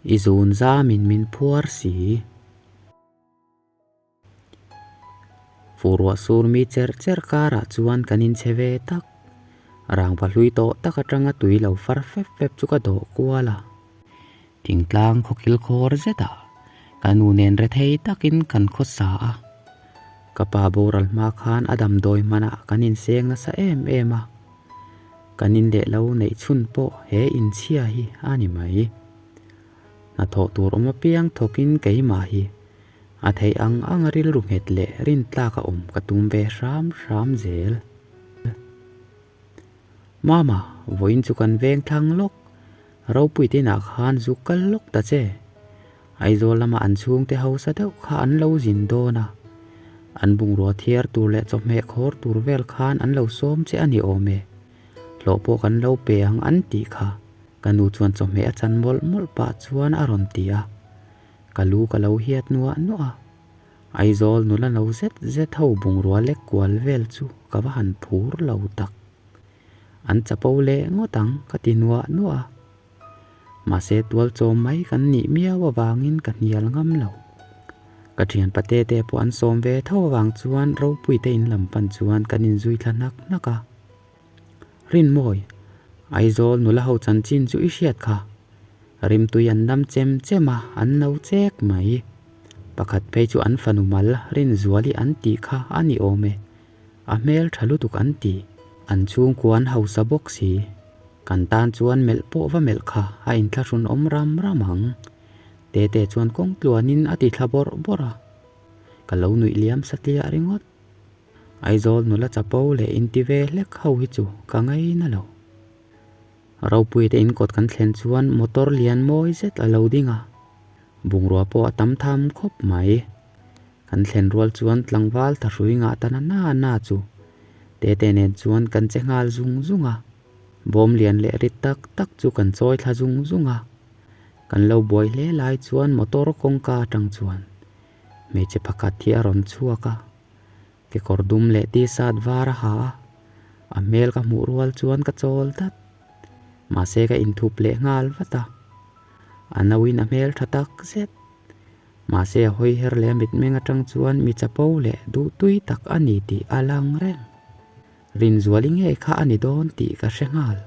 I zun zamin min phuar si. Furuah sur mi cher cher karah chuan kan inchhe ve tak. Rangva hlui tawh tak atanga tui lo far fep fep chu ka dawh kual a. Thingtlang khawkil khawr zetah ka nu nen rethei takin kan khawsa a. Ka pa boral hma khan a damdawi hmanah kan inseng nasa em em a. Kan in leh lo neih chhun pawh he inchhia hi a ni mai. Hnathawh tur awm apiang thawkin keimah hi a theih ang ang a rilru nghet leh rintlak a awm ka tum ve hram hram zel. Mama, vawiin chu kan veng thlang lawk, ropui te inah khan zu kal lawk ta che. Aizawl lama an chhungte hausa deuh kha an lo zin dawn a, an bungrua thiar tur leh chawhmeh khawr tur vel khan an lo sawm che a ni awm e, hlawh pawh kan lo pe ang an tih kha. Ka nu chuan chawhmeh a chan mawlh mawlh pah chuan a rawn ti a, ka lu ka lo hiat nuah nuah a. Aizawl nula lo zet zet ho bungrua lek kual vel chu ka va han phur lo tak. An chapo leh ngawt ang ka ti nuah nuah a. Mahse tual chawm mai kan nih miau avangin ka hnial ngam lo. Ka thian pate te pawh an sawm ve tho avang chuan Ropuite in lam pan chuan kan inzui thla hnak hnak a. Rinmawi, Aizawl nula ho chanchin chu i hriat kha. Rimtui an dam chem chem a, an no chek mai. Pakhat phei chu an fanu mal Rinzuali an tih kha a ni awm e. A hmel tha lutuk an ti. An chhungkua an hausa bawk si. Kan tan chuan melh pawh va melh kha a inthlahrun awm ram ram ang. Tete chuan kawng tluanin a ti thla bawrh bawrh a. Ka lo nuih liam satliah ringawt. Aizawl nula chapo leh inti ve hlek ho hi chu ka ngaina lo. Ropui te inkawt kan thlen chuan motor lian mawi zet a lo ding a, bungrua pawh a tam tham khawp mai. Kan thlen rual chuan tlangval thahrui ngah ta na na na chu Tete nen chuan kan che nghal zung zung a, bawm lian leh rit tak tak chu kan chawi thla zung zung a. Kan lo buai hle lai chuan motor kawngka atang chuan hmeichhe pakhat hi a rawn chhuak a. Kekawr dum leh t-shirt var a ha a, a hmel ka hmuh rual chuan ka chawl dat. Mahse ka inthup leh nghal vat a, a nauin a hmel tha tak zet. Mahse a hawi her leh a mitmeng atang chuan mi chapo leh duhtui tak a ni tih a lang reng. Rinzuali ngei kha a ni dawn tih ka hre nghal.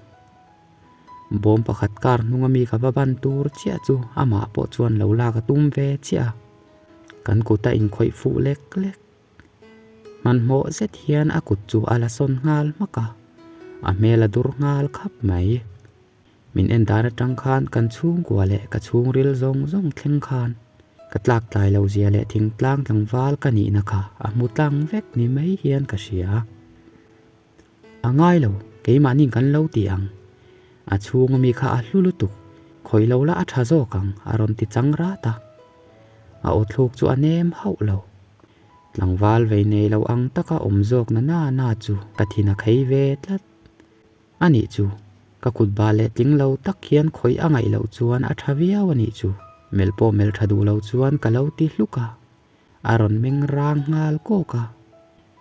Bawm pakhat kar hnunga mi ka va ban tur chiah chu amah pawh chuan lo lak a tum ve chiah a. Kan kut a inkhawih fuh lek lek. Hmanhmawh zet hian a kut chu a la sawn nghal hmak a, a hmel a dur nghal khap mai. Min en dan atang khan kan chhungkua leh ka chhungril zawng zawng thleng khan ka tlak tlai lo zia leh thingtlang tlangval ka nihna kha a hmu tlang vek ni mai hian ka hria. A ngai lo, keimahni'n kan lo ti ang. A chhunga mi kha a hlu lutuk, khawih lo la a tha zawk ang, a rawn ti chang rat a. A aw thluk chu a nem hauh lo. Tlangval vei nei lo ang taka awm zawk na na na chu ka thin a khei ve tlat. A nih chu, ka kut bah leh tling lo tak hian khawih a ngaih loh chuan a tha viau a nih chu. Melh pawh melh tha duh lo chuan ka lo ti hluk a. A rawn meng rang nghal kawk a.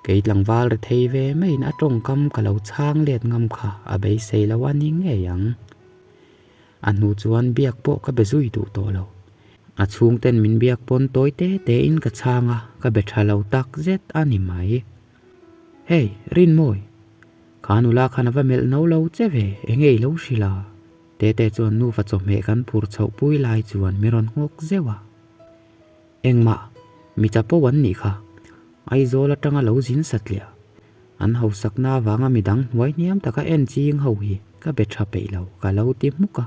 Kei tlangval ri thei ve maiin a tawngkam ka lo chhang let ngam kha a beisei lo a ni ngei ang. A hnu chuan biak pawh ka be zui duh tawh lo. A chhungten min biak pawn tawi te tein ka chhang a, ka be tha lo tak zet a ni mai. Hey, Rinmawi! Kha nula khan a va melh no lo che ve, enge i lo hrilh a? Tete chuan nufa chawhmeh kan phur chhoh pui lai chuan mi rawn nghawk zeuh a. Engmah, mi chapo an nih kha. Aizawl atanga lo zin satliah. An hausakna avanga midang hnuai hniam taka en ching ho hi ka be tha peih lo ka lo ti hmuk a.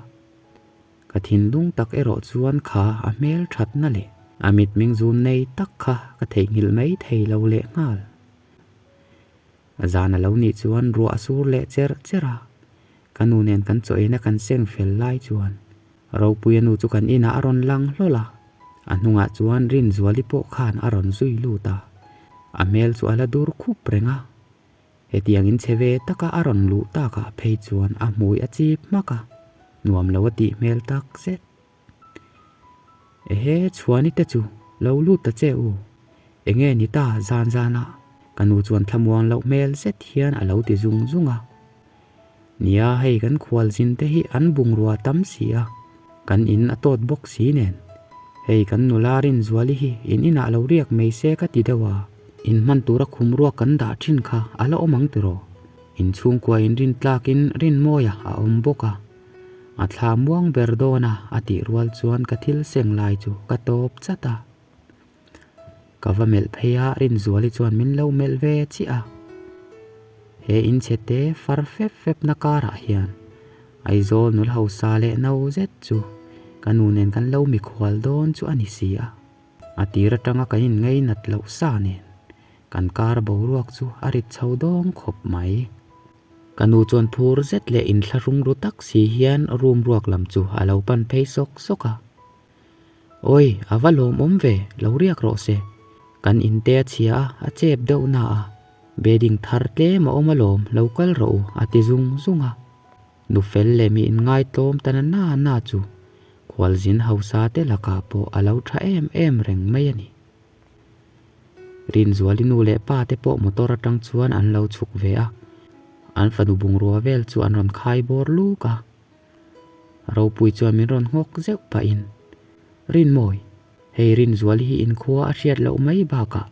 Ka thinlung tak erawh chuan kha a hmel thatna leh a mitming zun nei tak kha ka theihnghilh mai thei lo lehnghal. Zan a lo nih chuan ruah a sur leh cherh cherh a. Ka nu nen kan chaw eina kan seng fel lai chuan Ropuia nu chu kan inah a rawn lang hlawl a, a hnungah chuan Rinzuali pawh khan a rawn zui lut a, a hmel chu a la dur khup reng a. Hetiang in che ve taka a rawn luh takah phei chuan a hmui a chip hmak a, nuam lo a tih hmel tak zet. Ehe, Chhuani te chu lo lut ta che u, enge ni ta zan zanah ka nu chuan thlamuang loh hmel zet hian a lo ti zung zung a. Nia, hei kan khualzin te hi an bungrua tam si a. Kan in a tawt bawk si nen. Hei kan nula Rinzuali hi in inah lo riak mai se ka ti deuh a, in hman tura khum ruak kan dah thin kha a la awm ang tiraw? In chhungkua in rin tlakin Rinmawia a awm bawk a, a thla muang ber dawn a a tih rual chuan ka thil seng lai chu ka tawp chat a. Ka va melh phei a, Rinzuali chuan min lo melh ve chiah a. He in chhe te far fep fep na karah hian Aizawl nula hausa leh no zet chu ka nu nen kan lo mikhual dawn chu a ni si a. A tir atanga kan inngei nat loh sa nen kan kar boruak chu a rit chho dawng khawp mai. Ka nu chuan phur zet leh inthlahrung ru tak si hian room ruak lam chu a lo pan phei sawk sawk a. Awi, a va lawmawm ve, lo riak rawh se. Kan inte a chhia a, a chep deuh na a. Bedding thar tlem a awm alawm, lo kal rawh u, a ti zung zung a. Nu fel leh mi inngai tlawm ta na na na chu khualzin hausa te lakah pawh a lo tha em em reng mai a ni. Rinzuali nu leh pa te pawh motor atang chuan an lo chhuk ve a, an fanu bungrua vel chu an rawn khai bawr luk a. Ropui chuan min rawn nghawk zeuh pahin, Rinmawi, hei Rinzuali hi inkhua a hriat loh mai bakah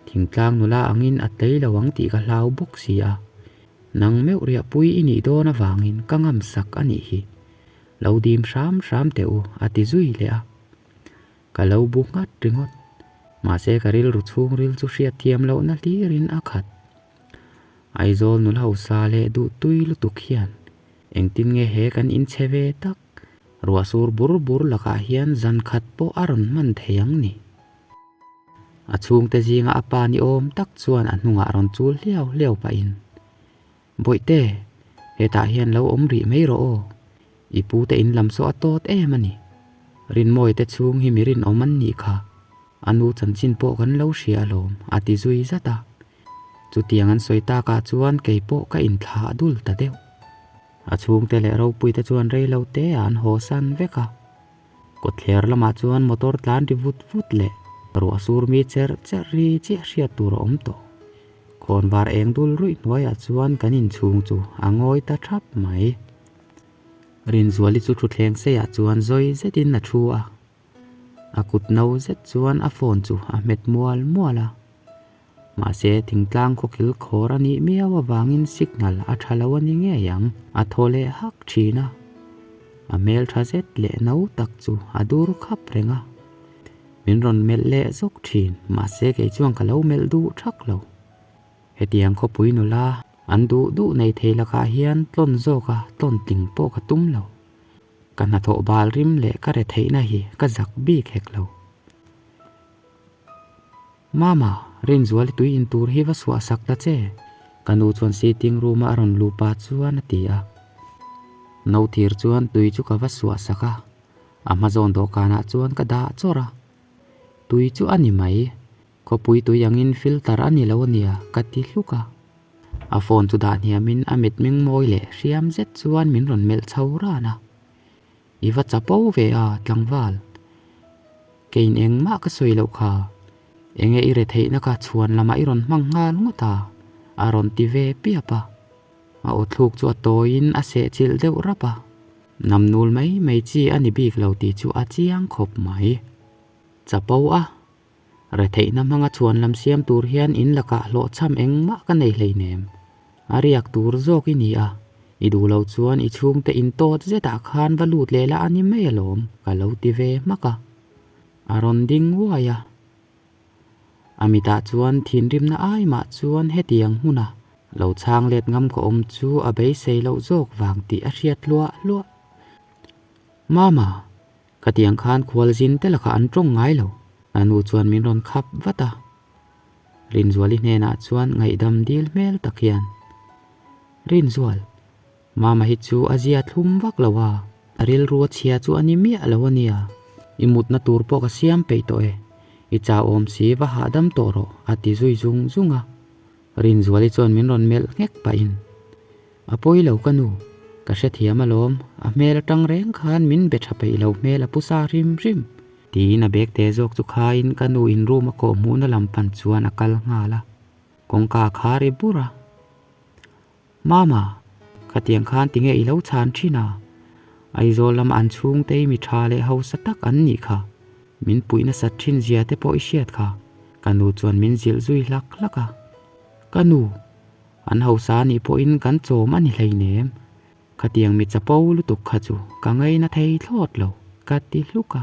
thingtlang nula angin a tlei lo ang tih ka hlau bawk si a, nang meuh riahpui i nih dawn avangin ka ngam sak a nih hi. Lo dim hram hram teh u, a ti zui leh a. Ka lo bu nghat ringawt. Mahse ka rilru chhungril chu hriatthiam lohna hlirin a khat. Aizawl nula hausa leh duhtui lutuk hian Engtin nge he kan inchhe ve tak? Ruah sur bur bur lakah hian zan khat pawh a rawn hman thei ang ni. A chhungte zinga a pa ni awm tak chuan a hnungah rawn chul hliau hliau pahin, Bawihte, hetah hian lo awm rih mai rawh aw. I pute in lam saw a tawt em a ni. Rinmawite chhung hi mi rinawm an nih kha. A nu chanchin pawh kan lo hria alawm, a ti zui zat a. Chutiang an sawi takah chuan kei pawh ka inthlah dul ta deuh. A chhungte leh ropuite chuan rei lo te ah an haw san vek a. Kawtthler lamah chuan motor tlan ri vut vut leh ruah sur mi cherh cherh ri chiah hriat tur a awm tawh. Khawnvar eng dul ruih hnuaiah chuan kan inchhung chu a ngawi ta thap mai. Rinzuali chu thutthleng seiah chuan zawi zetin a thu a. A kut no zet chuan a phone chu a hmet mual mual a. Mahse, thingtlang khawkil khawr a nih miau avangin signal a tha lo a ni ngei ang, a thaw leh hak thin a. A hmel tha zet leh no tak chu a dur khap reng a. Min rawn melh leh zawk thin, mahse kei chuan ka lo melh duh thak lo. Hetiang khawpui nula an duh duh nei thei lakah hian tlawn zawka tlawn tling pawh ka tum lo. Ka hnathawh bal rim leh ka retheihna hi ka zak bik hek lo. Mama, Rinzuali tui in tur hi va suah sak ta che, ka nu chuan sitting room a a rawn luh pah chuan a ti a. No thir chuan tui chu ka va suah sak a, a hma zawn dawhkanah chuan ka dah chawrh a. Tui chu a ni mai, Khawpui tui angin filter a ni lo ania ka ti hluk a. A phone chu dah hniamin a mitming mawi leh hriam zet chuan min rawn melh chho ran a. I va chapo ve a, tlangval. Keiin engmah ka sawi loh kha. Enge i retheihna kha chhuan lamah i rawn hmang nghal ngawt a, a rawn ti ve piap a. A aw thluk chu a tawiin a sehchilh deuh rap a. Namnul mai mai chi a ni bik lo tih chu a chiang khawp mai. Chapo a. Retheihna hmanga chhuan lam siam tur hian in lakah hlawhchham engmah ka nei hleinem. A riak tur zawk i ni a, i duh lo chuan i chhungte in tawt zetah khan va lut leh la a ni mai alawm, ka lo ti ve hmak a. A rawn ding uai a. A mitah chuan thinrimna ai mah chuan hetiang hmuna lo chhang let ngam ka awm chu a beisei loh zawk vang tih a hriat hluah hluah. Mama, Khatiang khan khualzin te lakah an tawng ngai lo. A nu chuan min rawn khap vat a. Rinzuali hnenah chuan ngaihdam dil hmel tak hian, Rinzual, Mama hi chu a zia thlum vak lo a, a rilru a chhia chu a ni miah lo a nia. I mutna tur pawh ka siam peih tawh e. I chauhawm si va hahdam tawh rawh, a ti zui zung zung a. Rinzuali chuan min rawn melh nghek pahin, A pawi lo ka nu, ka hrethiam alawm, a hmel atang reng khan min be tha peih lo hmel a pu sa hrim hrim. Tiin a bag te zawk chu khaiin ka nu in room a kawh hmuhna lam pan chuan a kal nghal a, kawngka a khar i bur a. Mama, khatiang khan tinge i lo chhan thin a? Aizawl lama an chhungte hi mi tha leh hausa tak an nih kha. Min puih nasat thin zia te pawh i hriat kha. Ka nu chuan min zilh zui hlak hlak a. Ka nu, an hausa anih pawhin kan chawm a ni hleinem. Khatiang mi chapo lutuk kha chu ka ngaina thei thlawt lo, ka ti hluk a.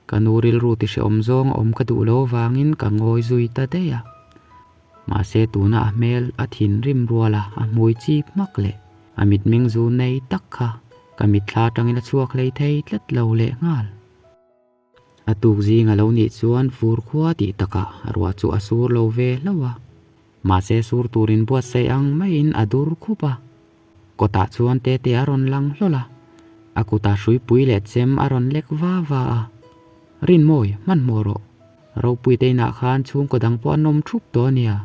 Ka nu rilru ti hrehawm zawng a awm ka duh lo avangin ka ngawi zui ta daih a. Mahse tuna a hmel a thinrim rual a, a hmui chip hmak leh a mitmeng zu nei tak kha ka mitthla atangin a chhuak hlei thei tlat lo leh nghal. A tuk zing a lo nih chuan fur khua tih takah ruah chu a sur lo ve hlauh a, mahse sur turin buatsaih ang maiin a dur khup a. Kawtah chuan Tete a rawn lang hlawl a, a kutah hruipui leh chem a rawn lek va va a. Rinmawi, hmanhmawh rawh. Ropuite inah khan chhungkaw dang pawh an awm thup tawh a nia.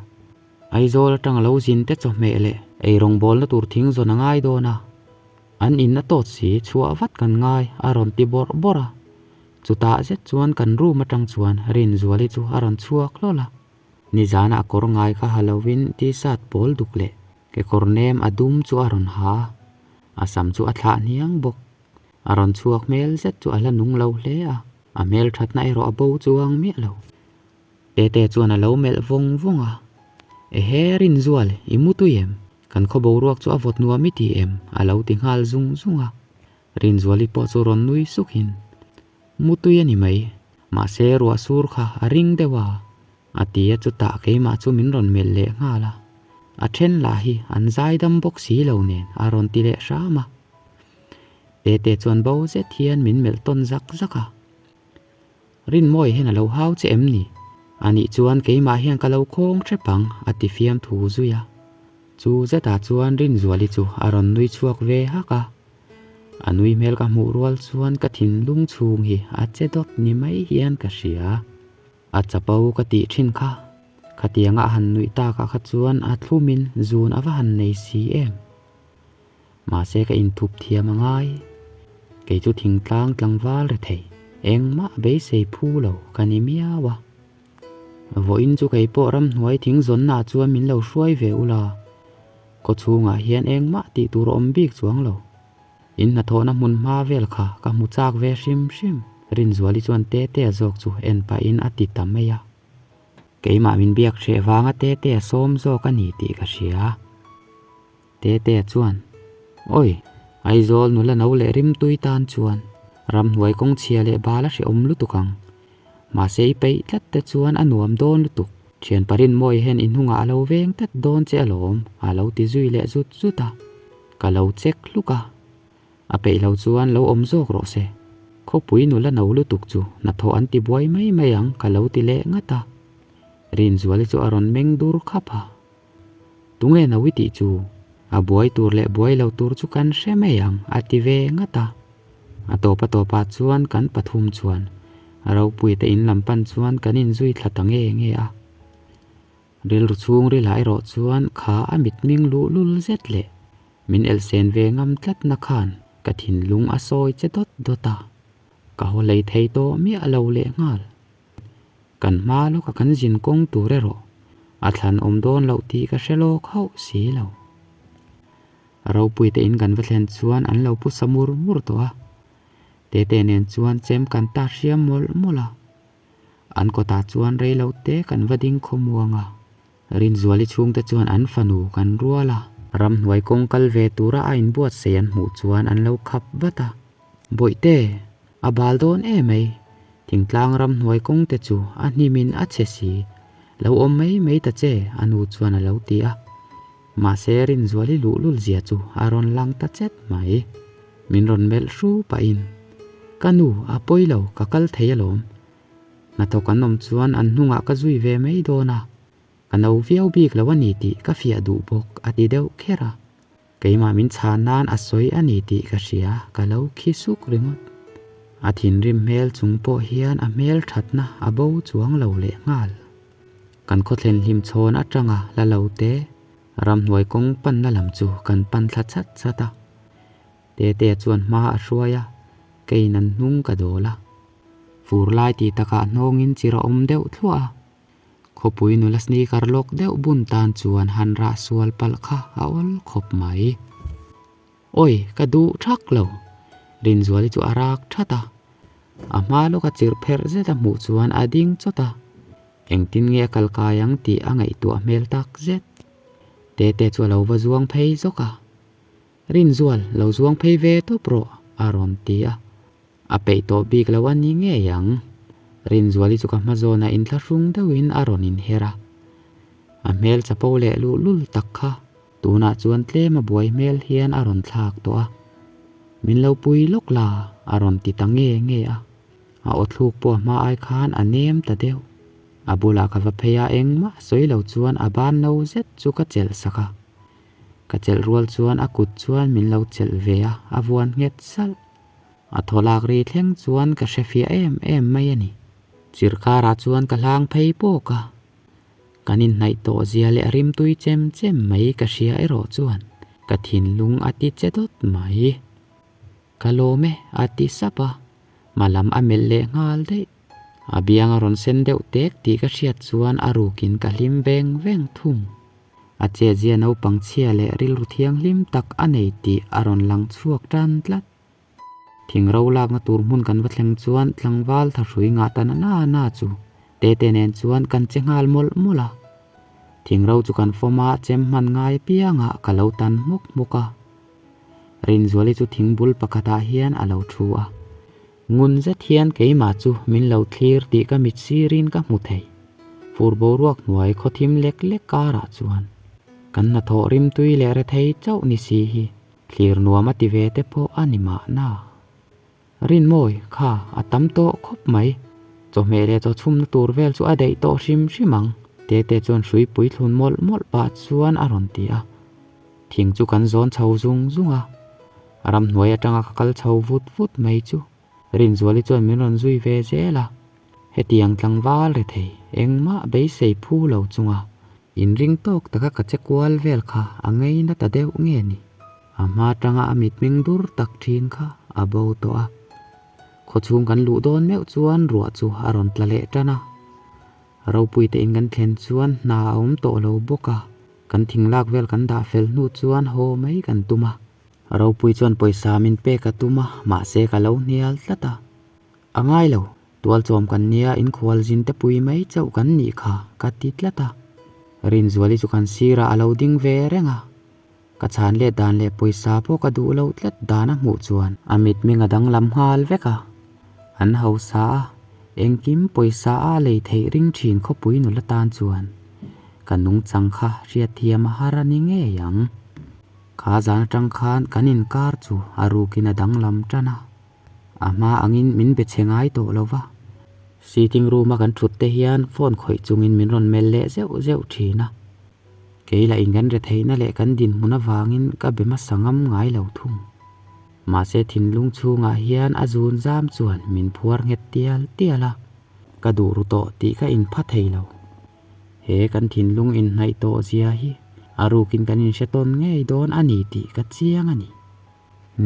Aizawl atang a lo zin te chawhmeh leh eirawngbawlna tur thing zawn a ngai dawn a. An in a tawt si, chhuah vat kan ngai, a rawn ti bawrh bawrh a. Chutah zet chuan kan room atang chuan Rinzuali chu a rawn chhuak hlawl a. Nizanah kawr ngai kha ha lovin t-shirt pawl duk leh kekawr nem a dum chu a rawn ha a, a sam chu a thlah hniang bawk. A rawn chhuak hmel zet chu a la nung lo hle a, a hmel thatna erawh a bo chuang miah lo. Tete chuan a lo melh vawng vawng a, Ehe Rinzual, i mu tui em? Kan khaw boruak chu a vawt nuam i ti em? a lo ti nghal zung zung a. Rinzuali pawh chu rawn nui sukin, Mu tui a ni mai, mahse ruah sur kha a ring deuh a, a ti a chutah keimah chu min rawn melh leh nghal a. A then lah hi an zaidam bawk si lo nen a rawn ti leh hram a. Tete chuan bo zet hian min melh tawn zak zak a. Rinmawi hian a lo hau che em ni? Anih chuan keimah hian ka lo khawng hrep ang, a ti fiam thu zui a. Chu zetah chuan Rinzuali chu a rawn nui chhuak ve hak a. A nui hmel ka hmuh rual chuan ka thinlung chhung hi a che dawt ni mai hian ka hria. A chapo ka tih thin kha. Khatianga a han nuih takah kha chuan a thlumin zun a va han nei si em. Mahse ka inthup thiam a ngai. Kei chu thingtlang tlangval re thei. Engmah beisei phu lo ka ni miau a. Vawiin chu kei pawh ramhnuai thing zawnnaah chuan min lo hruai ve ula. Khaw chhungah hian engmah tih tur a awm bik chuang lo. In hnathawhna hmun hma vel kha ka hmu chak ve hrim hrim. Rinzuali chuan Tetea zawk chu en pahin a ti ta mai a. Keimah min biak hreh vanga Tetea sawm zawk a ni tih ka hria. Tetea chuan, Awi! Aizawl nula no leh rimtui tan chuan ramhnuai kawng chhia leh bal a hrehawm lutuk ang. Mahse i peih tlat te chuan a nuam dawn lutuk. Thian Parinmawi hian i hnungah a lo veng tlat dawn che alawm, a lo ti zui leh zut zut a. Ka lo check hluk a. A peih lo chuan lo awm zawk rawh se. Khawpui nula no lutuk chu hnathawh an ti buai mai mai ang ka lo ti leh ngat a. Rinzuali chu a rawn meng dur khap a. Tunge no i tih chu? A buai tur leh buai lo tur chu kan hre mai ang a ti ve ngat a. A tawp a tawpah chuan kan pathum chuan Ropuite in lam pan chuan kan inzui thla ta nge nge a. Rilru chhungrilah erawh chuan kha a mitming luhlul zet leh min elhsen ve ngam tlatna khan ka thinlung a sawi che dawt dawt a. Ka haw hlei thei tawh miah lo leh nghal. Kan hma lawka kan zin kawng tur erawh a thlan awm dawn loh tih ka hre lawk hauh si lo. Ropuite in kan va thlen chuan an lo pu sa mur mur tawh a, Tete nen chuan chem kan ta hriam mawlh mawlh a. An kawtah chuan rei lo te kan va ding khawmuang a, Rinzuali chhungte chuan an fanu kan rual a. Ramhnuai kawng kal ve tura a inbuatsaih an hmuh chuan an lo khap vat a, Bawihte, a bal dawn em ei, thingtlang ramhnuai kawng te chu a hnimin a chhe si, lo awm mai mai ta che, a nu chuan a lo ti a. Mahse Rinzuali luhlul zia chu a rawn lang ta chet mai. Min rawn melh hru pahin, Ka nu, a pawi lo, ka kal thei alawm. Hnathawk an awm chuan an hnungah ka zui ve mai dawn a, ka no viau bik lo a ni tih ka fiah duh bawk a ti deuh kher a. Keimah min chhan nan a sawi a ni tih ka hria, ka lo khi suk ringawt. A thinrim hmel chung pawh hian a hmel thatna a bo chuang lo leh nghal. Kan khawthlen hlim chhawn atanga la lo te, ramhnuai kawng panna lam chu kan pan thla chat chat a. Tetea chuan hma a hruai a, keiin an hnung ka dawl a. Fur lai tih takah hnawngin chir a awm deuh thluah a. Khawpui nula sneaker lawk deuh bun tan chuan han rah sual palh kha a awl khawp mai. Awi, ka duh thak lo. Rinzuali chu a rak that a, a hma lawka chirh pherh zet a hmuh chuan a ding chawt a, engtin nge a kal kai ang tih a ngaihtuah hmel tak zet. Tete chu a lo va zuang phei zawk a, Rinzual, lo zuang phei ve tawp rawh, a rawn ti a. A peih tawh bik lo a ni ngei ang. Rinzuali chu ka hma zawnah inthlahrung deuhin a rawn inher a. A hmel chapo leh luhlul tak kha tunah chuan tlem a buai hmel hian a rawn thlak tawh a. Min lo pui lawk la, a rawn ti ta nge nge a. A aw thluk pawh a hma ai khan a nem ta deuh. A bulah ka va phei a, engmah sawi lo chuan a ban no zet chu ka chelh sak a. Ka chelh rual chuan a kut chuan min lo chelh ve a, a vuan nghet salh. A thaw lak ri thleng chuan ka hre fiah em em mai a ni. Chirh karah chuan ka hlang phei pawk a. Kan inhnaih tawh zia leh a rimtui chem chem mai ka hria erawh chuan ka thinlung a ti che dawt mai. Ka lawm e a ti sap a, hma lam a melh leh nghal daih. A biang a rawn sen deuh tek tih ka hriat chuan a rukin ka hlim veng veng thung. A chetzia naupang chhia leh rilru thianghlim tak a nei tih a rawn lang chhuak tan tlat. Thing ro lakna tur hmun kan va thleng chuan tlangval thahrui ngah ta na na na chu Tete nen chuan kan che nghal mawlh mawlh a. Thing ro chu kan fawm a, chem hman ngai apiangah ka lo tan hmuk hmuk a. Rinzuali chu thing bul pakhatah hian a lo thu a. Ngun zet hian keimah chu min lo thlir tih ka mit sirin ka hmu thei. Fur boruak hnuai khaw thim lek lek karah chuan kan hnathawh rimtui leh rethei chauh ni si hi thlir nuam a ti ve te pawh a ni mahna. Rinmawi, kha a tam tawh khawp mai. Chawhmeh leh chawchhumna tur vel chu a daih tawh hrim hrim ang, Tete chuan hruipui thlun mawlh mawlh pah chuan a rawn ti a. Thing chu kan zawn chho zung zung a, ramhnuai atanga ka kal chho vut vut mai chu Rinzuali chuan min rawn zui ve zel a, hetiang tlangval ri thei engmah beisei phu lo chunga inring tawk taka ka che kual vel kha a ngeina ta deuh nge ni? A hma atanga a mitmeng dur tak thin kha a bo tawh a, khawchhung kan luh dawn meuh chuan ruah chu a rawn tla leh tan a. Ropuite in kan thlen chuan hna a awm tawh lo bawk a, kan thing lak vel kan dah fel hnu chuan haw mai kan tum a. Ropui chuan pawisa min pek a tum a, mahse ka lo hnial tlat a. A ngai lo, tualchawm kan nia inkhual zin te pui mai chauh kan nih kha ka ti tlat a. Rinzuali chu kan sirah a lo ding ve reng a, ka chhan let dan leh pawisa pawh ka duh loh tlat dan a hmuh chuan a mitming a danglam nghal vek a. An hausa a, engkim pawisa a lei theih ring thin khawpui nula tan chuan ka nungchang kha hriatthiam a har a ni ngei ang. Kha zan atang khan kan inkar chu a rukin a danglam tan a, a hma angin min be chhe ngai tawh lo va. Sitting room a kan thut te hian phone khawih chungin min rawn melh leh zeuh zeuh thin a. Kei lah in kan retheihna leh kan dinhmun avangin ka be hmasa ngam ngai lo thung. Mahse thinlung chhungah hian a zun zam chuan min phuar nghet tial tial a, ka duh ru tawh tih ka inpha thei lo. He kan thinlung inhnaih tawh zia hi a rukin kan inhre tawn ngei dawn a ni tih ka chiang a ni.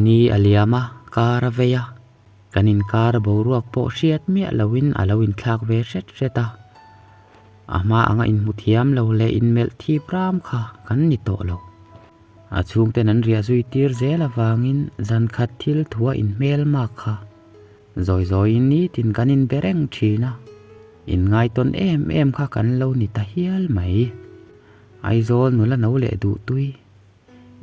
Ni a liam a, kar a vei a, kan inkar boruak pawh hriat miah loin a lo inthlak ve hret hret a. A hma anga inhmu thiam lo leh inmelh thip ram kha kan ni tawh lo. A chhungten an riah zui tir zel avangin zan khat thil thua inhmel mak kha zawi zawiin nitin kan inbe reng thin a, inngaitawn em em kha kan lo ni ta hial mai. Aizawl nula no leh duhtui,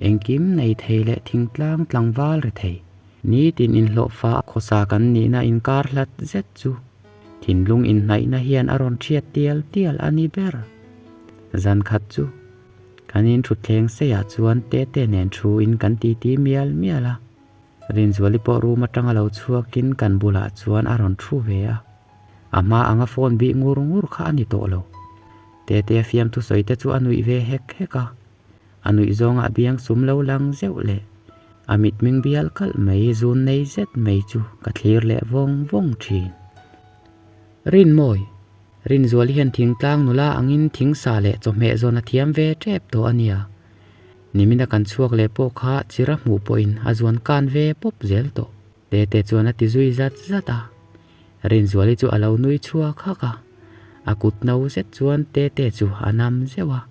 engkim nei thei leh thingtlang tlangval ri thei, nitin inhlawhfa khawsa kan nihna inkar hlat zet chu thinlung inhnaihna hian a rawn thiat tial tial a ni ber. Zan khat chu. Kan in thutthleng seiah chuan Tete nen thu in kan titi mial mial a. Rinzuali pawh room atanga lo chhuakin kan bulah chuan a rawn thu ve a. A hma anga phone bih ngur ngur kha a ni tawh lo. Tete a fiamthu sawi te chu a nuih ve hek hek a. A nuih zawngah biang sum lo lang zeuh leh a mitming bial kalh mai zun nei zet mai chu ka thlir leh vawng vawng thin. Rinmawi! Rinzuali hian thingtlang nula angin thingsa leh chawhmeh zawn a thiam ve tep tawh a nia. Nimina kan chhuak leh pawh kha chira hmuh pawhin a zuan kan ve pawp zel tawh. Tete chuan a ti zui zat zat a. Rinzuali chu a lo nui chhuak hak a. A kut no zet chuan Tete chu a nam zeuh a.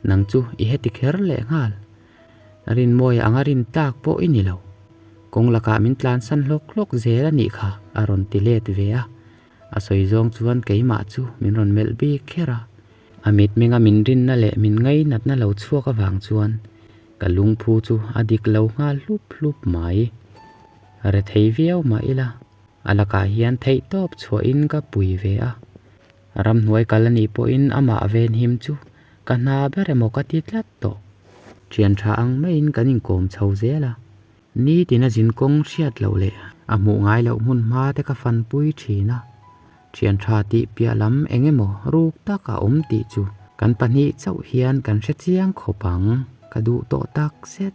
Nang chu i heti kher leh nghal. Rinmawia anga rin tlak pawh i ni lo. Kawng lakah min tlansan hlawk hlawk zel a nih kha a rawn ti let ve a. A sawi zawng chuan keimah chu min rawn melh bik kher a. A mitmenga min rinna leh min ngainatna lo chhuak avang chuan ka lungphu chu a dik lo nghal hlup hlup mai. Rethei viau mah ila a lakah hian theihtawp chhuahin ka pui ve a. Ramhnuai kal a nih pawhin amah venhim chu ka hna ber emaw ka ti tlat tawh. Thian tha ang maiin kan inkawm chho zel a, nitin a zin kawng hriat loh leh a hmuh ngai loh hmun hma te ka fanpui thin a. Thian tha tih piah lam eng emaw ruk tak a awm tih chu kan pahnih chauh hian kan hre chiang khawp ang ka duh tawh tak zet.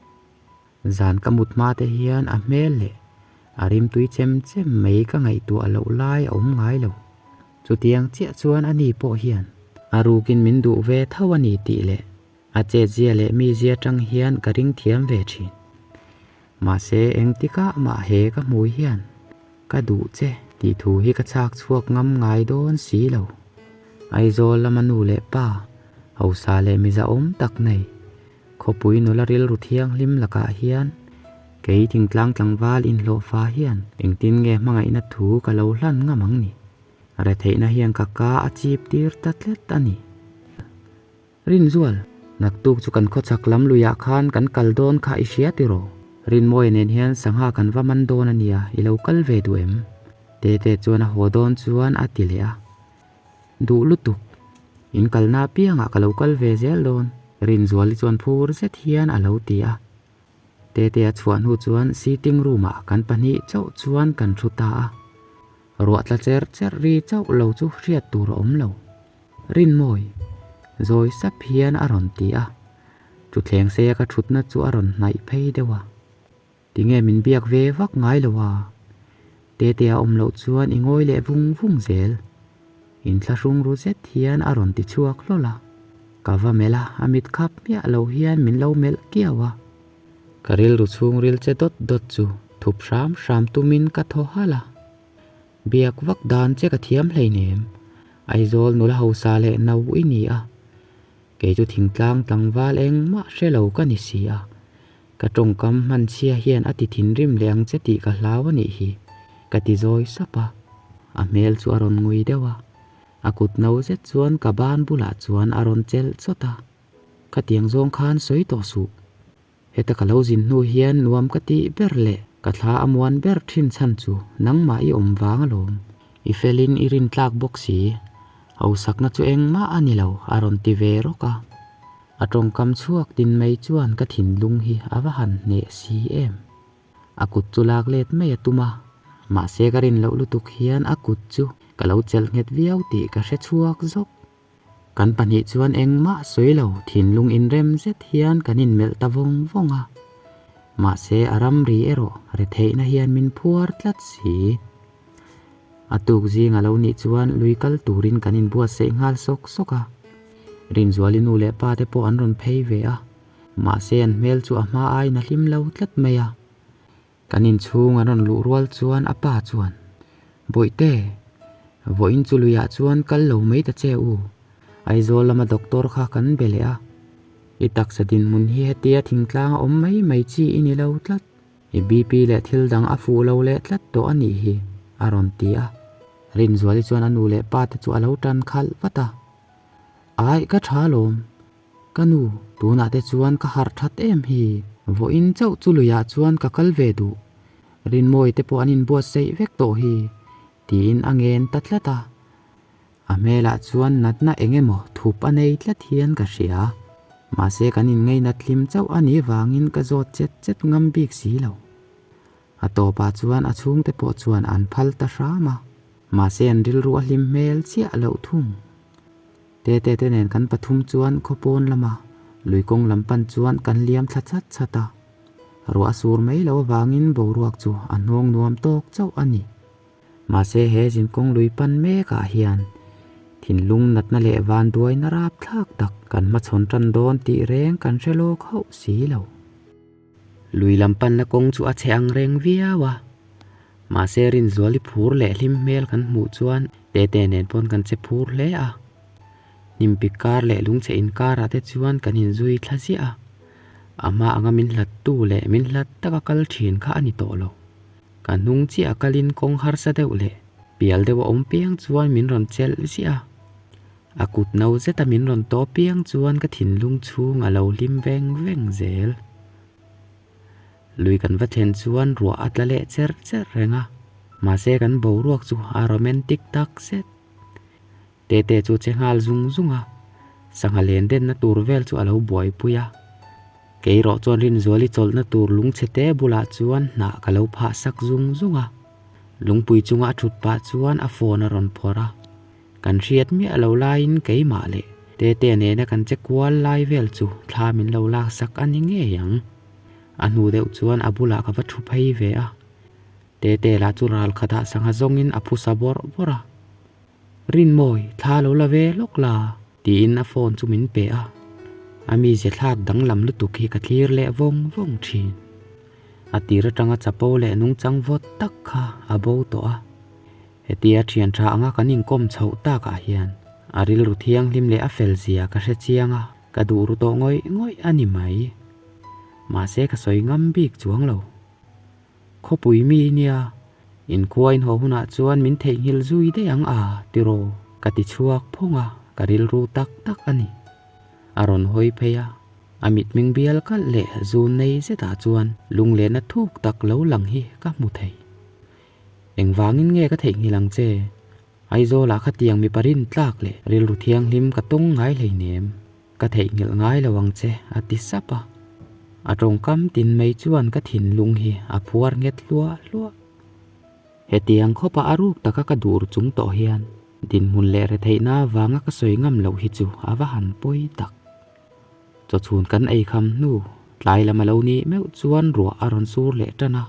Zan ka mut hma te hian a hmel leh a rimtui chem chem mai ka ngaihtuah loh lai a awm ngai lo. Chutiang chiah chuan ani pawh hian a rukin min duh ve tho a ni tih leh a chetzia leh mizia tang hian ka ring thiam ve thin. Mahse engtikah mah he ka hmui hian ka duh che tih thu hi ka chhak chhuak ngam ngai dawn si lo. Aizawl lama nu leh pa, hausa leh miza awm tak nei Khawpui nula rilru thianghlim lakah hian kei thingtlang tlangval inhlawhfa hian engtin nge hmangaihna thu ka lo hlan ngam ang ni? Retheihna hian ka ka a chip tir ta tlat a ni. Rinzual, naktuk chu kan khawchhak lam luiah khan kan kal dawn kha i hria tiraw? Rinmawia nen hian sangha kan va man dawn a nia, i lo kal ve duh em? Tete chuan a haw dawn chuan a ti leh a. Duh lutuk. In kalna apiangah ka lo kal ve zel dawn, Rinzuali chuan phur zet hian a lo ti a. Tetea chhuah hnu chuan sitting room-ah kan pahnih chauh chuan kan thu ta a. Ruah tla cher cher ri chauh lo chu hriat tur a awm lo. Rinmawi, zawi sap hian a rawn ti a. Thuthleng seia ka thutna chu a rawn hnaih phei deuh a. Tinge min biak ve vak ngai lo a? Tetea awm loh chuan i ngawi leh vung vung zel. Inthlahrung ru zet hian a rawn ti chhuak hlawl a. Ka va melh a, a mit khap miah lo hian min lo melh kiau a. Ka rilru chhungril che dawt dawt chu thup hram hram tumin ka thaw halh a. Biak vak dan che ka thiam hleinem. Aizawl nula hausa leh no i ni a. Kei chu thingtlang tlangval engmah hre lo ka ni si a. Ka tawngkam hmanchhia hian a ti thinrim leh ang che tih ka hlau a nih hi, ka ti zawi sap a. A hmel chu a rawn ngui deuh a, a kut no zet chuan ka ban bulah chuan a rawn chelh chawt a. Khatiang zawng khan sawi tawh suh. Heta ka lo zin hnu hian nuam ka tih ber leh ka thla a muan ber thin chhan chu nangmah i awm vang alawm. I felin i rintlak bawk si. Hausakna chu engmah a ni lo, a rawn ti ve rawk a. A tawngkam chhuak tin mai chuan ka thinlung hi a va han hneh si em. A kut chu lak let mai a tum a, mahse ka rin loh lutuk hian a kut chu ka lo chelh nghet viau tih ka hre chhuak zawk. Kan pahnih chuan engmah sawi lo thinlung inrem zet hian kan inmelh ta vawng vawng a, mahse a ramri erawh retheihna hian min phuar tlat si. A tuk zing a lo nih chuan lui kal turin kan inbuatsaih nghal sawk sawk a. Rinzuali nu leh pa te pawh an rawn phei ve a, mahse an hmel chu a hma aiin a hlim lo tlat mai a. Kan inchhung an rawn luh rual chuan a pa chuan, Bawihte, vawiin chu luiah chuan kal lo mai ta che u. Aizawl lama doctor kha kan be leh a, i taksa dinhmun hi hetia thingtlang a awm mai mai chi i ni lo tlat. I BP leh thil dang a fuh lo leh tlat tawh a nih hi, a rawn ti a. Rinzuali chuan a nu leh pa te chu a lo tan khalh vat a. Aih, ka tha alawm. Ka nu, tunah te chuan ka harh that em hi. Vawiin chauh chu luiah chuan ka kal ve duh. Rinmawi te pawh an inbuatsaih vek tawh hi, tiin a ngen ta tlat a. A hmelah chuan natna eng emaw thup a nei tlat hian ka hria. Mahse kan inngeina tlim chauh a nih vangin ka zawt chet chet ngam bik si lo. A tawpah chuan a chhungte pawh chuan an phal ta hram a, mahse an rilru a hlim hmel chiah loh thung. Tete te nen kan pathum chuan khawpawn lama lui kawng lam pan chuan kan liam thla chat chat a. Ruah a sur mai loh avangin boruak chu a hnawng nuam tawk chauh a ni. Mahse he zinkawng lui pan mekah hian thinlung natna leh vanduaina rapthlak tak kan hmachhawn tan dawn tih reng kan hre lawk hauh si lo. Lui lam panna kawng chu a chhe ang reng viau a, mahse Rinzuali phur leh hlim hmel kan hmuh chuan Tete nen pawn kan che phur hle a. Hnimpik kar leh lungchhe inkarah te chuan kan inzui thla ziah a. A hma anga min hlattu leh min hlat taka kal thin kha a ni tawh lo. Ka hnung chiah a kalin kawng harsa deuh leh pial deuh a awm piang chuan min rawn chelh ziah a. A kut no zeta min rawn tawh piang chuan ka thinlung chhung a lo hlim veng veng zel. Lui kan va thlen chuan ruah a tla leh cher cher reng a, mahse kan boruak chu a romantic tak zet. Tete chu che nghal zung zung a, sangha len denna tur vel chu a lo buaipui a. Kei rawh chuan Rinzuali chawlhna tur lungchhe te bulah chuan hnah ka lo phah sak zung zung a. Lungpui chunga a thut pah chuan a phone a rawn phawrh a. Kan hriat miah lo laiin keimah leh Tete nena kan che kual lai vel chu thla min lo laksak a ni ngei ang. A hnu deuh chuan a bulah ka va thu phei ve a. Tete lah chu ral khatah sangha zawngin a phusa bawrh bawrh a. Rinmawi, thla lo la ve lawk la, tiin a phone chu min pe a. A mizia thlak danglam lutuk hi ka thlir leh vawng vawng thin. A tir atanga chapo leh nungchang vawt tak kha a bo tawh a. Hetia thian tha anga kan inkawm chhoh takah hian a rilru thianghlim leh a fel zia ka hre chiang a, ka duh ru tawh ngawih ngawih a ni mai. Mahse ka sawi ngam bik chuang lo. Khawpui mi i nia, inkhua inhaw hunah chuan min theihnghilh zui daih ang a tiraw? Ka ti chhuak phawng a, ka rilru tak tak a ni. A rawn hawi phei a, a mitming bial kalh leh zun nei zetah chuan lunglehna thuk tak lo lang hi ka hmu thei. Engvangin nge ka theihnghilh ang che? Aizawlah khatiang mipa rintlak leh rilru thianghlim ka tawng ngai hleinem, ka theihnghilh ngai lo ang che, a ti sap a. A tawngkam tin mai chuan ka thinlung hi a phuar nghet hluah hluah. Hetiang khawpa a ruk taka ka dur chung tawh hian dinhmun leh retheihna avanga ka sawi ngam loh hi chu a va han pawi tak. Chawchhun kan ei kham hnu, tlai lam a lo nih meuh chuan ruah a rawn sur leh tan a.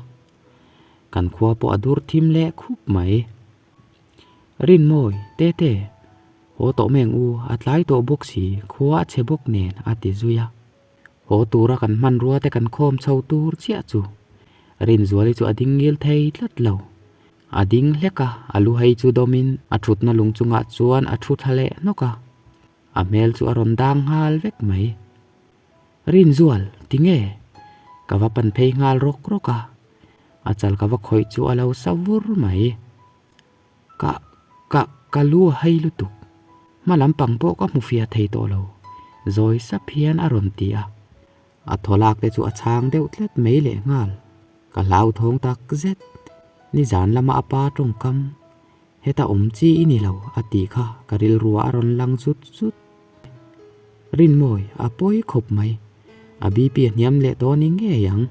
Kan khua pawh a dur thim leh khup mai. Rinmawi, Tete, haw tawh meng u, a tlai tawh bawk si, khua a chhe bawk nen, a ti zui a. Haw tura kan hmanrua te kan khawm chho tur chiah chu. Rinzuali chu a ding ngil thei tlat lo. A ding hlek a, a lu hei chu dawmin a thutna lung chungah chuan a thu thla leh hnawk a. A hmel chu a rawn dang nghal vek mai. Rinzual, tinge? Ka va pan phei nghal rawk rawk a, a chal ka va khawih chu a lo sa vur mai. Ka, ka, ka lu a hei lutuk. Hma lampang pawh ka hmu fiah thei tawh lo, zawi sap hian a rawn ti a. A thaw lak te chu a chhang deuh tlat mai leh nghal. Ka hlauthawng tak zet. Nizan lama a pa tawngkam, heta awm chi i ni lo a tih kha ka rilruah a rawn lang zut zut. Rinmawi, a pawi khawp mai. A BP a hniam leh tawh ni ngei ang.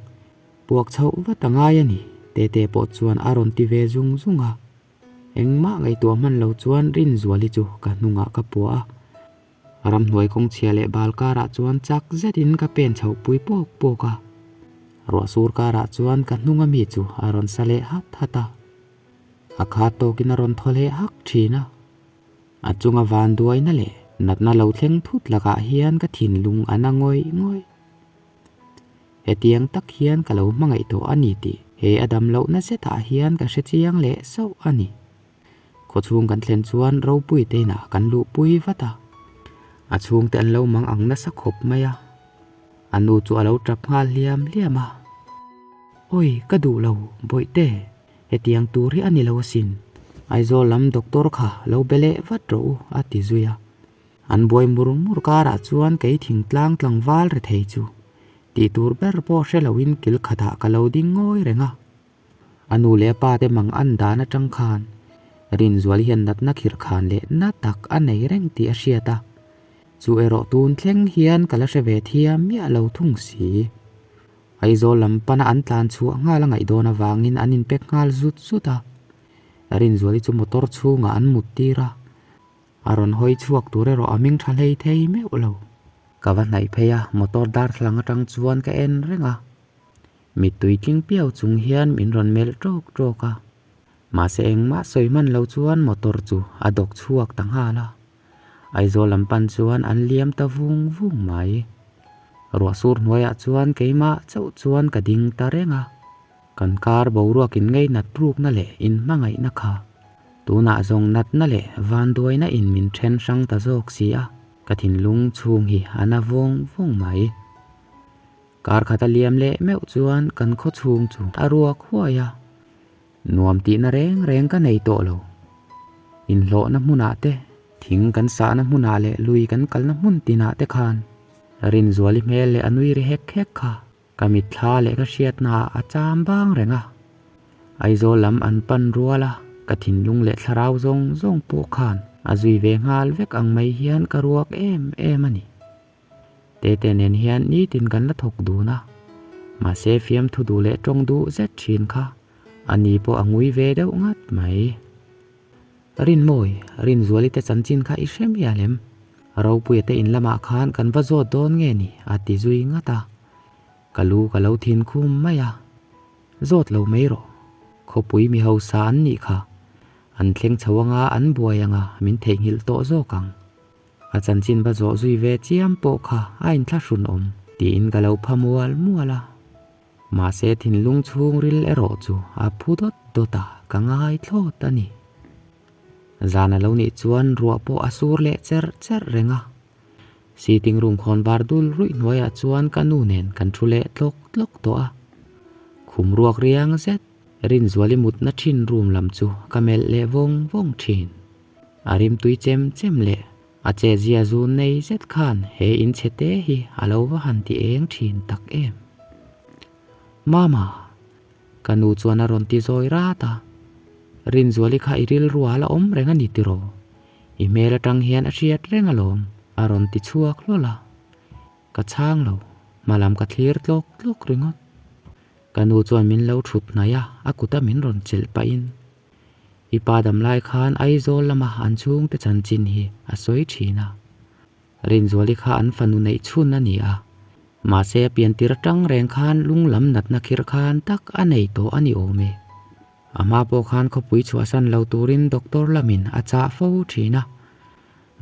Puak chhoh vat a ngai a ni, Tete pawh chuan a rawn ti ve zung zung a. Engmah ngaihtuah hman lo chuan Rinzuali chu ka hnungah ka puah a. Ramhnuai kawngchhia leh bal karah chuan chak zetin ka pen chhoh pui pawk pawk a. Ruah sur karah chuan ka hnunga mi chu a rawn sa leh hat hat a. A khat tawkin a rawn thaw leh hak thin a. A chunga vanduaina leh natna lo thleng thut lakah hian ka thinlung a na ngawih ngawih. Hetiang tak hian ka lo hmangaih tawh a ni tih he a dam lohna zetah hian ka hre chiang leh sauh a ni. Khawchhung kan thlen chuan ropui te inah kan luhpui vat a, a chhungte an lo mang ang nasa khawp mai a, a nu chu a lo tap nghal hliam hliam a. Awi ka duh lo bawihte. Hetiang tur hi a ni lo asin. Aizawl lam doctor kha lo be leh vat rawh u, a ti zui a. An buai mur mur karah chuan kei thingtlang tlangval ri thei chu tih tur ber pawh hre loin kil khatah ka lo ding ngawi reng a. A nu leh a pa te mang an dan atang khan Rinzuali hian natna khirh khan leh na tak a nei reng tih a hriat a. Chu erawh tun thleng hian ka la hre ve thiam miah lo thung si. Aizawl lam pana an tlan chhuah nghal a ngaih dawn avangin an inpek nghal zut zut a. Rinzuali chu motor chhungah an mut tir a, a rawn hawi chhuak tur erawh a hming tha hlei thei meuh lo. Ka va hnaih phei a, motor darthlalang atang chuan ka en reng a. Mittui tling piau chung hian min rawn melh tawk tawk a. Mahse engmah sawi hman lo chuan motor chu a dawk chhuak ta nghal a. Aizawl lam pan chuan an liam ta vung vung mai. Ruah sur hnuaiah chuan keimah chauh chuan ka ding ta reng a. Kan kar boruak in ngei nat rukna leh in hmangaihna kha. Tunah zawng natna leh vanduaina in min then hrang ta zawk si a, ka thinlung chhung hi a na vawng vawng mai. Kar khat a liam leh meuh chuan kan khaw chhung chu a ruak huai a, nuam tihna reng reng ka nei tawh lo. Inhlawhna hmunah te, thing kan sahna hmunah leh lui kan kalna hmun tinah te khan Rinzuali hmel leh a nui ri hek hek kha ka mitthla leh ka hriatnaah a cham bang reng a. Aizawl lam an pan rual a, ka thinlung leh thlarau zawng zawng pawh khan a zui ve nghal vek ang mai hian ka ruak em em a ni. Tete nen hian nitin kan la thawk dun a, mahse fiamthu duh leh tawng duh zet thin kha a ni pawh a ngui ve deuh ngat mai. Rinmawi, Rinzuali te chanchin kha i hre mial em? Ropuia te in lamah khan kan va zawt dawn nge ni? a ti zui ngat a. Ka lu ka lo thin khum mai a. Zawt lo mai rawh. Khawpui mi hausa an nih kha. An thleng chho anga an buai anga min theihnghilh tawh zawk ang. A chanchin va zawh zui ve chiam pawh kha a inthlahrun awm tiin ka lo pha mual mual a. Mahse thinlung chhungril erawh chu a phu dawt dawt a, ka ngai thlawt a ni. Zan a lo nih chuan ruah pawh a sur leh cherh cherh reng a. Sitting room khawn var dul ruih hnuaiah chuan ka nu nen kan thu leh tlawk tlawk tawh a. Khum ruak riang zet Rinzuali mutna thin room lam chu ka melh leh vawng vawng thin. A rimtui chem chem leh a che zia zun nei zet khan he in chhe te hi a lo va han ti eng thin tak em. Mama! Ka nu chuan a rawn ti zawi rat a. Rinzuali kha i rilru a la awm reng a ni tiraw? I hmel atang hian a hriat reng alawm a rawn ti chhuak hlawl a. Ka chhang lo, hmalam ka thlir tlawk tlawk ringawt. Ka nu chuan min lo thut hnaih a, a kuta min rawn chelh pahin I pa dam lai khan Aizawl lama an chhungte chanchin hi a sawi thin a. Rinzuali kha an fanu neih chhun a ni a, mahse a piantir atang reng khan lung lam natna khirh khan tak a nei tawh a ni awm e. A hma pawh khan khawpui chhuahsan lo turin doctor lamin a chah fo thin a,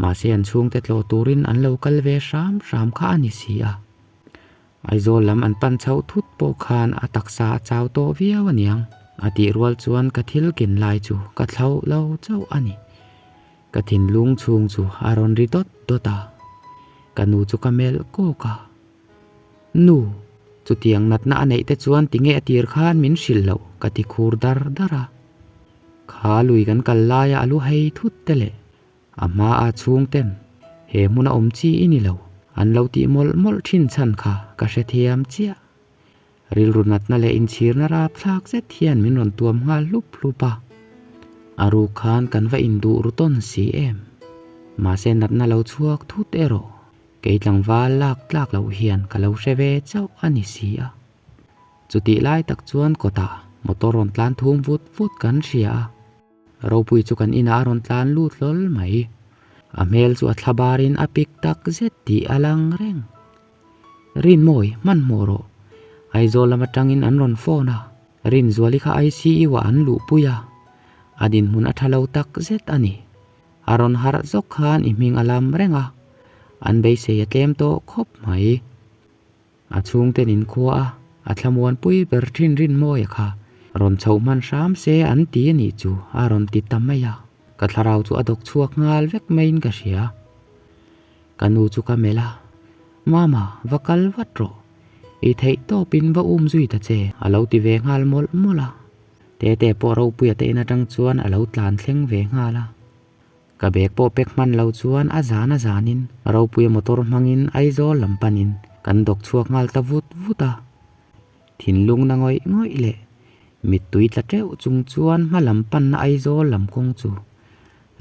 mahse an chhungte tlawh turin an lo kal ve hram hram kha a ni si a. Aizawl lam an pan chhoh thut pawh khan a taksa a chau tawh viau aniang a tih rual chuan ka thil ken lai chu ka thlauh lo chauh a ni. Ka thinlung chhung chu a rawn ri dawt dawt a, ka nu chu ka melh kawk a. Nu, chutiang natna a neih te chuan tinge a tir khan min hrilh loh ka ti khur dar dar a. Kha lui kan kal laia a lu hei thut te leh A hma a chhungten he hmuna awm chi i ni lo an lo tih mawlh mawlh thin chhan kha ka hrethiam chiah. Rilru natna leh inchhirna rapthlak zet hian min rawn tuam nghal hlup hlup a. A ruk khan kan va induh ru tawn si em. Mahse natna lo chhuak thut erawh kei tlangval lak tlak loh hian ka lo hre ve chauh a ni si a. Chutih lai tak chuan kawtah motor rawn tlan thum vut vut kan hria a. Ropui chu kan inah a rawn tlan lut hlawl mai. A hmel chu a thla barin a pik tak zet tih a lang reng. Rinmawi, hmanhmawh rawh. Aizawl lam atangin an rawn phone a, Rinzuali kha ICU ah an luhpui a, a dinhmun a tha lo tak zet a ni. A rawn harh zawk khan i hming a lam reng a, an beisei a tlem tawh khawp mai. A chhungten in khua a, a thlamuanpui ber thin Rinmawia kha rawn chhoh hman hram se an ti a nih chu a rawn ti ta mai a, ka thlarau chu a dawk chhuak nghal vek maiin ka hria. Ka nu chu ka melh a, Mama, va kal vat rawh. I theih tawpin va um zui ta che a lo ti ve nghal mawlh mawlh a. Tete pawh Ropuia te in atang chuan a lo tlan thleng ve nghal a. Ka bag pawh pack hman lo chuan a zan a zanin Ropuia motor hmangin Aizawl lam panin kan dawk chhuak nghal ta vut vut a. Thinlung na ngawih ngawih leh mittui tla teuh chung chuan hma lam panna Aizawl lam kawng chu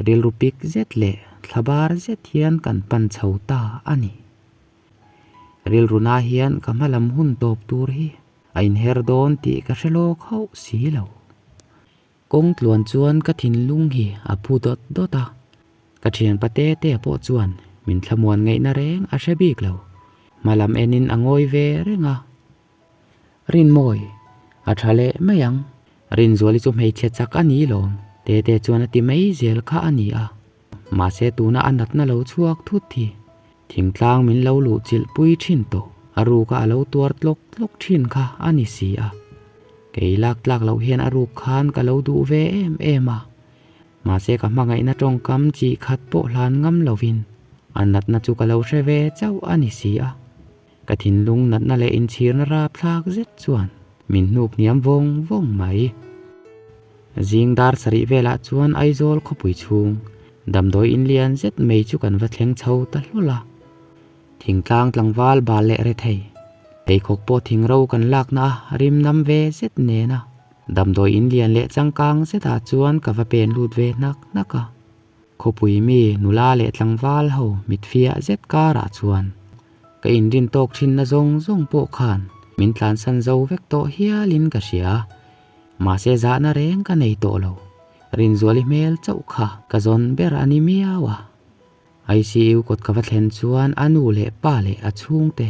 rilru pik zet leh thla bar zet hian kan pan chho ta a ni. Rilru na hian ka hma lam hun tawp tur hi a inher dawn tih ka hre lawk hauh si lo. Kawng tluan chuan ka thinlung hi a phu dawt dawt a, ka thianpa te te pawh chuan min thlamuan ngaihna reng a hre bik lo. Hma lam enin a ngawi ve reng a. Rinmawi, a tha leh mai ang. Rinzuali chu hmeichhe chak a ni lawm, te te chuan a ti mai zel kha a ni a. Mahse tuna a natna lo chhuak thut hi thingtlang min lo luh chilh pui thin tawh, a ruka a lo tuar tlawk tlawk thin kha a ni si a. Kei lak tlak loh hian a ruk khan ka lo duh ve em em a, mahse ka hmangaihna tawngkam chi khat pawh hlan ngam lovin a natna chu ka lo hre ve chauh a ni si a. Ka thinlung natna leh inchhirna rapthlak zet chuan min hnuk hniam vawng vawng mai. Zing dar sarih velah chuan Aizawl khawpui chhung damdawi inlian zet mai chu kan va thleng chho ta hlawl a. Thingtlang tlangval bal leh rethei, pheikhawk pawh thingro kan lakna a rim nam ve zet nena damdawi inlian leh changkang zetah chuan ka va pen lut ve hnak hnak a. Khawpui mi nula leh tlangval ho mitfiah zet karah chuan ka inrin tawk thinna zawng zawng pawh khan min tlansan zo vek tawh hialin ka hria. Mahse zahna reng ka nei tawh lo. Rinzuali hmel chauh kha ka zawn ber a ni miau a. ICU kawt ka va thlen chuan a nu leh pa leh a chhungte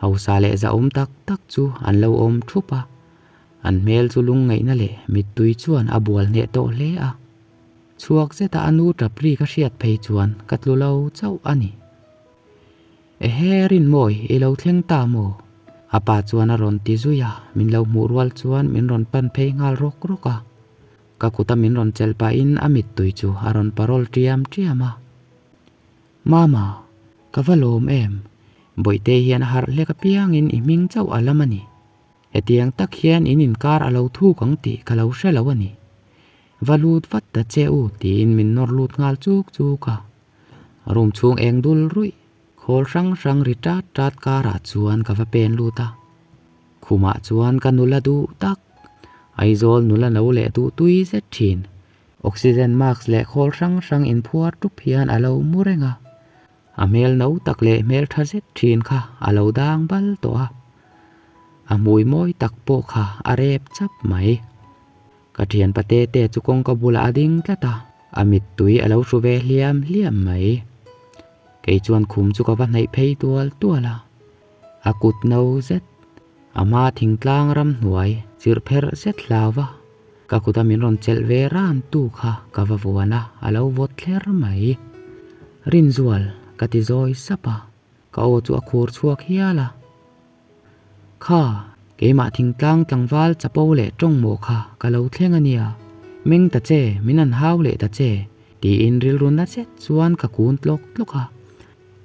hausa leh zahawm tak tak chu an lo awm thup a. An hmel chu lungngaihna leh mittui chuan a bual hneh tawh hle a. Chhuak zeta a nu tap ri ka hriat phei chuan ka tlu lo chauh a ni. Ehe Rinmawi, i lo thleng ta maw? A pa chuan a rawn ti zui a, min lo hmuh rual chuan min rawn pan phei nghal rawk rawk a. Ka kuta min rawn chelh pahin a mittui chu a rawn parawl ṭiam ṭiam a. Mama, ka va lawm em? Bawihtei hian a harh hlek apiangin i hming chauh a lam a ni. Hetiang tak hian in inkar a lo thuk ang tih ka lo hre lo a ni. Va lut vat ta che u tiin min nawr lut nghal chuk chuk a. Room chhung eng dul ruih, khawl hrang hrang ri tat tat karah chuan ka va pen lut a. Khumah chuan ka nula duh tak, Aizawl nula no leh duh tui zet thin, oxygen mask leh khawl hrang hrang inphuar tup hian a lo mu reng a. A hmel no tak leh hmel tha zet thin kha a lo dang bal tawh a. A hmui mawi tak pawh kha a rep chap mai. Ka thian pate te chu kawngka bulah a ding tlat a, a mittui a lo hru ve hliam hliam mai. Kei chuan khum chu ka va hnaih phei tual tual a, a kut no zet, a hma thingtlang ramhnuai chirh pherh zet hlau va, ka kuta min rawn chelh ve ran tu kha ka va vuan a, a lo vawt thler mai. Rinzual, ka ti zawi sap a, ka aw chu a khur chhuak hial a. Kha, keimah thingtlang tlangval chapo leh tawng maw kha ka lo thleng a nia, meng ta che, min an hau leh ta che, tiin rilru na zet chuan ka kun tlawk tlawk a.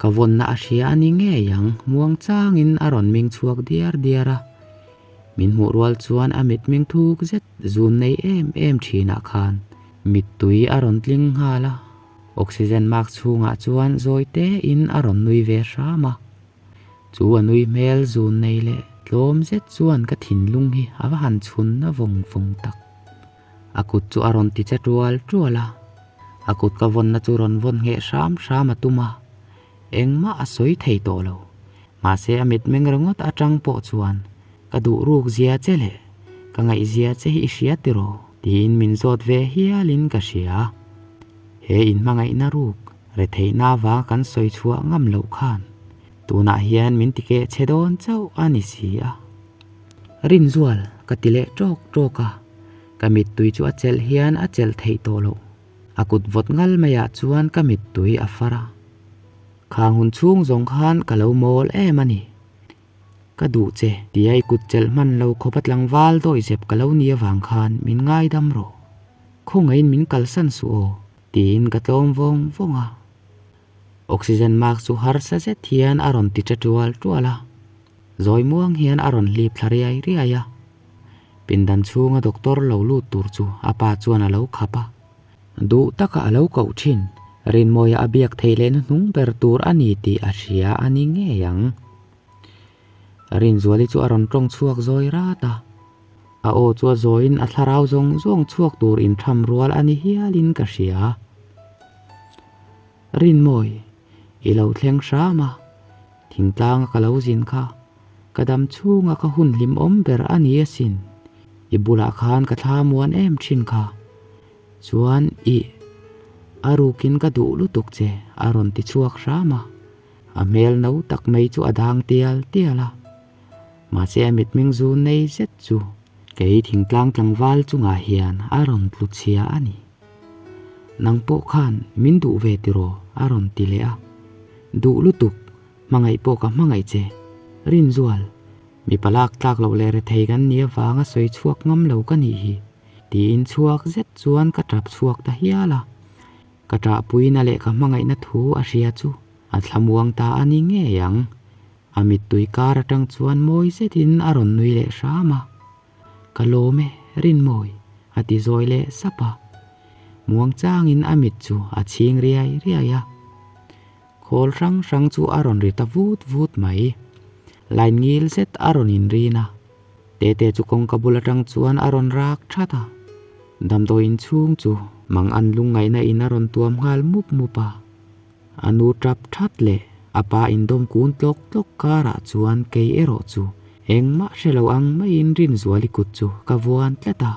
Ka vawnna a hria a ni ngei ang, muang changin a rawn ming chhuak diar diar a. Min hmuh rual chuan a mitmeng thuk zet zun nei em em thinah khan mittui a rawn tling nghal a, oxygen mask chhungah chuan zawi tein a rawn nui ve hram a. Chu a nui hmel zun nei leh tlawm zet chuan ka thinlung hi a va han chhun na vawng vawng tak. A kut chu a rawn ti che tual tual a, a kut ka vawnna chu rawn vawn ngheh hram hram a tum a, engmah a sawi thei tawh lo. Mahse a mitmeng ringawt atang pawh chuan ka duh ruk zia che leh ka ngaih zia che hi i hria tiraw tiin min zawt ve hialin ka hria. He inhmangaihna ruk Retheihna avanga kan sawi chhuah ngam loh khan tunah hian min ti keh chhe dawn chauh a ni si a. Rinzual ka ti leh tawk tawk a, ka mittui chu a chelh hian a chelh theih tawh loh. A kut vawt ngal maiah chuan ka mittui a far a. Khang hun chhung zawng khan ka lo mawl em a ni. Ka duh che tia i kut chelh hman lo khawpa tlangval dawihzep ka lo ni avang khan min ngaidam rawh. Khawngaihin min kalsan suh aw. Tiin ka tlawm vawng vawng a. Oxygen mask chu harsa zet hian a rawn ti che tual tual a. Zawi muang hian a rawn hlip thla riai riai a. Pindan chhunga doctor lo lut tur chu a pa chuan a lo khap a. Duh taka a lo koh thin, Rinmawia a biak theih lehna hnung ber tur a ni tih a hria a ni ngei ang. Rinzuali chu a rawn tawng chhuak zawi rat a. A aw chu a zawiin a thlarau zawng zawng chhuak tur intham rual a ni hialin ka hria. Rinmawi, i lo thleng hram a, thingtlanga ka lo zin kha, ka dam chhunga ka hun hlimawm ber a ni asin, i bulah khan ka thla muan em thin kha. Chuan i, a rukin ka duh lutuk che a rawn ti chhuak hram a, a hmel no tak mai chu a dang tial tial a. Mahse a mitming zu nei zet chu kei thingtlang tlangval chungah hian a rawn tlu chhia a ni. Nang pawh khan min duh ve tiraw a rawn ti leh a. Duh lutuk, hmangaih pawh ka hmangaih che. Rinzual, mipa lak tlak loh leh rethei kan nih avanga sawi chhuak ngam lo ka nih hi, tiin chhuak zet chuan ka tap chhuak ta hial a. Ka ṭahpuina leh ka hmangaihna thu a hria chu a thlamuang ta a ni ngei ang. A mittui kar atang chuan mawi zetin a rawn nui leh hram a. Ka lawm e, Rinmawi, a ti zawi leh sap a. Muang changin a mit chu a chhing riai riai a. Khawl hrang hrang chu a rawn ri ta vut vut mai. Line ngil zet a rawn inrin a. Tete chu kawngka bul atang chuan a rawn rak that a. Damdawi inchhung chu mang an lungngaihna in a rawn tuam nghal mup mup a. A nu tap that leh a pa indawm kun tlawk tlawk karah chuan kei erawh chu engmah hre lo ang maiin Rinzuali kut chu ka vuan tlat a.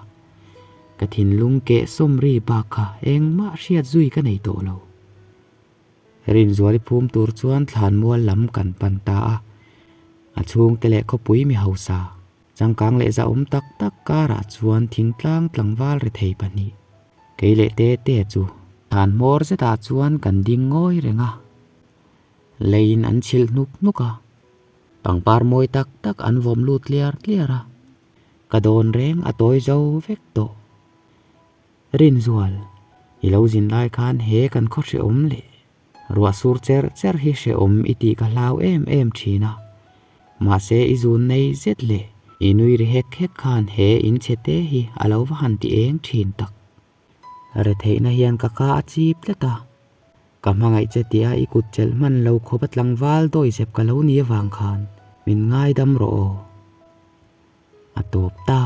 Ka thinlung keh sawm ri bak kha engmah hriat zui ka nei tawh lo. Rinzuali phum tur chuan thlanmual lam kan pan ta a. A chhungte leh khawpui mi hausa, changkang leh zahawm tak tak karah chuan thingtlang tlangval rethei pahnih, kei leh Tete chu thlan hmawr zetah chuan kan ding ngawi reng a. Leiin an chhilh hnuk hnuk a, pangpar mawi tak tak an vawm lut tliar tliar a, ka dawn reng a tawi zo vek tawh. Rinzual, i lo zin lai khan he kan khaw hrehawm leh ruah sur cher cher hi hrehawm i tih ka hlau em em thin a. Mahse i zun nei zet leh i nui ri hek hek khan he in chhe te hi a lo va han ti eng thin tak. Retheihna hian ka ka a chip tlat a, ka hmangaih che tia i kut chelh hman lo khawp a tlangval dawizep ka lo ni avang khan min ngaidam rawh aw. A tawp ta.